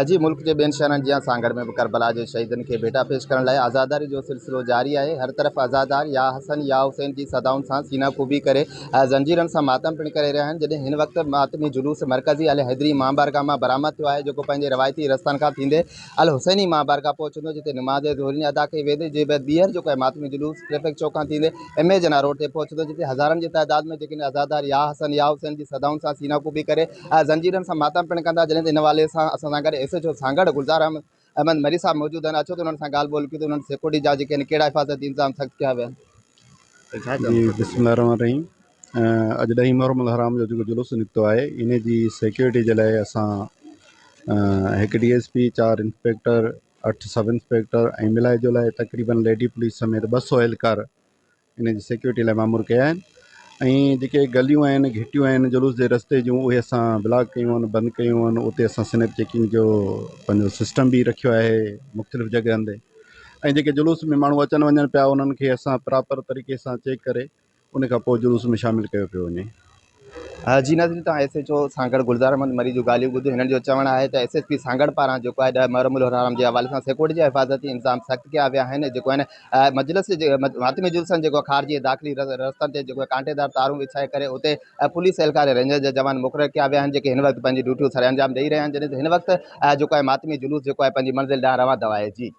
جي ملڪ جي ٻين شهرن جيان سانگهڙ ۾ به ڪربلا جي شهيدن کي ڀيٽا پيش ڪرڻ لاء عزاداري جو سلسلو جاري آهي. هر طرف عزادار يا حسن يا حسين جي صدائن سان سينا ڪوبي ڪري زنجيرن سان ماتم پڻ ڪري رهيا آهن. جڏهن هن وقت ماتمي جلوس مرڪزي الحيدري امام بارگاهه مان برآمد ٿيو آهي جيڪو پنهنجي روايتي رستن کان ٿيندي الحسيني امام بارگاهه پهچندو جتي نماز ظهرين ادا ڪئي ويندي جنهن بعد ٻيهر جيڪو آهي ماتمي جلوس ٽريفڪ چوڪ کان ٿيندي ايم اي جناح روڊ تي پهچندو جتي هزارن جي تعداد ۾ جيڪي عزادار يا حسن يا حسين جي صدائن سان سينا ڪوبي ڪري زنجيرن سان ماتم پڻ ڪندا جڏهن ته ان حوالي سان اسان سان گڏ S H O Sanghar Gulzar Ahmed Marri صاحب موجود آهن اچو ته انهن سان ڳالهه ٻولهه ڪيون ته انهن سيڪيورٽي جا جيڪي آهن ڪهڙا حفاظتي انتظام سخت ڪيا ويا آهن. جي بسم الله الرحمن الرحيم اڄ ڏهين محرم الحرام جو جيڪو جلوس نڪتو آهي ان جي سيڪيورٽي جي لاء اسان هڪ ڊي ايس پي چار انسپيڪٽر اٺ سب انسپيڪٽر ۽ ملائي جلائي تقريبن ليڊي پوليس سميت ٻه سو اهلڪار ان جي سيڪيورٽي لاء مامور ڪيا آهن ۽ جيڪي گليون آهن گهٽيون آهن جلوس جي رستي جون اهي اسان بلاڪ ڪيون آهن بند ڪيون آهن اتي اسان سنيپ چيڪنگ جو پنهنجو سسٽم به رکيو آهي مختلف جڳهن تي ۽ جيڪي جلوس ۾ ماڻهو اچن وڃن پيا انهن کي اسان پراپر طريقي سان چيڪ ڪري ان کان پوء جلوس ۾ شامل ڪيو پيو وڃي. جي ناظرين توهان S H O Sanghar Gulzar Ahmed Marri جون ڳالهيون ٻڌيون هنن جو چوڻ آهي ته ايس ايس پي سانگهڙ پاران جيڪو آهي ڏهه محرم الحرام جي حوالي سان سيڪيورٽي جا حفاظتي انتظام سخت ڪيا ويا آهن جيڪو آهن مجلس جي ماتمي جلوسن جيڪو خارجي ۽ داخلي رستن تي جيڪو ڪانٽيدار تارون وڇائي ڪري اتي پوليس اهلڪار ۽ رينجرز جا جوان مقرر ڪيا ويا آهن جيڪي هن وقت پنهنجي ڊيوٽيون سرانجام ڏئي رهيا آهن جڏهن ته هن وقت جيڪو آهي ماتمي جلوس جيڪو آهي پنهنجي منزل ڏانهن روان دوان آهي جي.